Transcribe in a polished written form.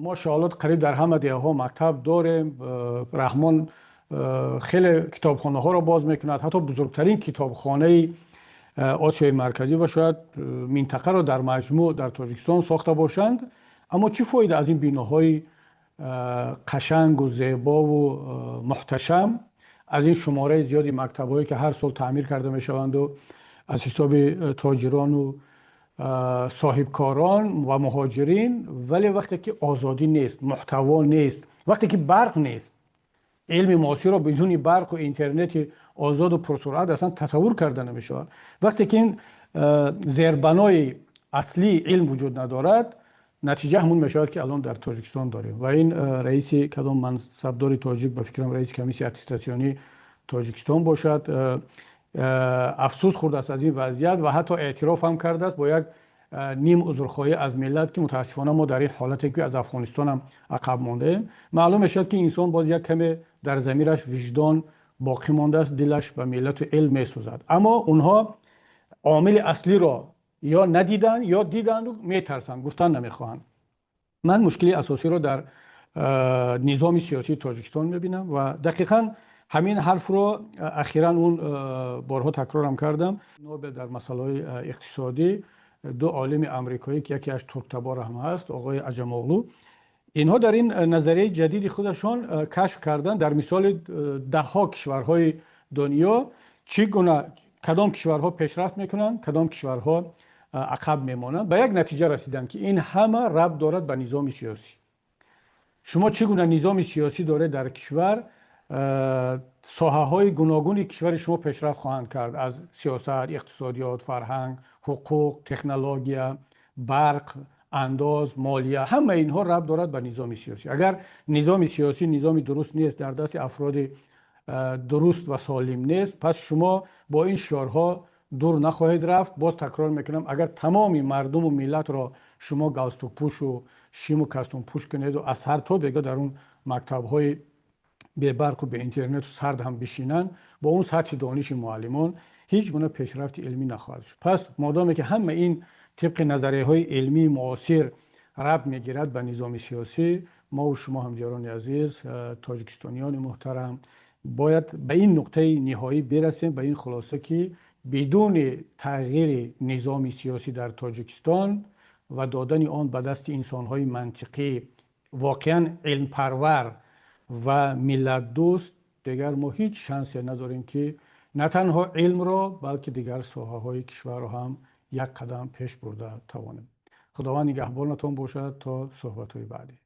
Мо шоаллоҳ қариб дар ҳама деҳаҳо мактаб дорем. Раҳмон хеле китобхонаҳоро боз мекунад, ҳатто бузургтарин китобхонаи Осиёи Марказӣ ва шояд минтақаро дар маҷмӯъ дар Тоҷикистон сохта бошанд. Аммо чӣ фоида аз ин биноҳои қашангу зебову муҳташам, аз ин шумораи зиёди мактабҳое, ки ҳар сол таъмир карда мешаванду аз ҳисоби тоҷирону соҳибкорон ва муҳоҷирин, вале вақте ки озодӣ нест, муҳтаво нест, вақте ки барқ нест, илми муосирро бидуни барқу интернети озоду пурсуръат аслан тасаввур карда намешавад. Вақте ки ин зербанои аслии илм вуҷуд надорад, натиҷа ҳамун мешавад, ки алон дар Тоҷикистон дорем. Ва ин раиси кадом мансабдори тоҷик, ба фикрам, раиси комиссияи аттестатсионии Тоҷикистон бошад, афсӯс хӯрдааст аз ин вазъият ва ҳатто эътироф ҳам кардааст бо як ним узрхоҳӣ аз миллат, ки мутаассифона мо дар ин ҳолате, ки аз Афғонистон ҳам ақаб мондаем. Маълум мешавад, ки инсон боз як каме дар замираш виҷдон боқӣ мондааст, дилаш ба миллату илм месӯзад. Аммо онҳо омили аслиро ё надиданд, ё диданду метарсанд, гуфтан намехоҳанд. Ман мушкили асосиро дар низоми сиёсии Тоҷикистон мебинам ва дақиқан ҳамин ҳарфро ахиран он борҳо такрорам кардам. Нобел дар масъалаҳои иқтисодӣ, ду олими амрикоӣ, ки яке аз турктабор ҳам ҳаст, оғои Аҷамоғлу, инҳо дар ин назарияи ҷадиди худашон кашф карданд дар мисоли даҳҳо кишварҳои дунё, чӣ гуна кадом кишварҳо пешрафт мекунанд, кадом кишварҳо ақаб мемонанд. Ба як натиҷа расиданд, ки ин ҳама рабт дорад ба низоми сиёсӣ. Шумо чӣ гуна низоми сиёсӣ доред дар кишвар, соҳаҳои гуногуни кишвари шумо пешрафт хоҳанд кард: аз сиёсат, иқтисодиёт, фарҳанг, ҳуқуқ, технология, барқ, андоз, молия. Ҳама инҳо рабт дорад ба низоми сиёсӣ. Агар низоми сиёсӣ низоми дуруст нест, дар дасти афроди дуруст ва солим нест, пас шумо бо ин шиорҳо дур нахоҳед рафт. Боз такрор мекунам, агар тамоми мардуму миллатро шумо галстукпӯшу шиму костюмпӯш кунеду аз ҳар то бега дар он мактабҳои бебарқу беинтернету сард ҳам бишинанд, бо он сатҳи дониши муаллимон ҳеҷ гуна пешрафти илмӣ нахоҳад шуд. Пас модоме ки ҳама ин тибқи назарияҳои илмии муосир рабт мегирад ба низоми сиёсӣ, мову шумо, ҳамдиёрони азиз, тоҷикистониёни муҳтарам, бояд ба ин нуқтаи ниҳоӣ бирасем, ба ин хулоса, ки бидуни тағйири низоми сиёсӣ дар Тоҷикистон ва додани он ба дасти инсонҳои мантиқӣ, воқеан илмпарвар ва миллатдӯст, дигар мо ҳеҷ шансе надорем, ки на танҳо илмро, балки дигар соҳаҳои кишварро ҳам як қадам пеш бурда тавонем. Худованд нигаҳбонатон бошад то суҳбатҳои баъдӣ.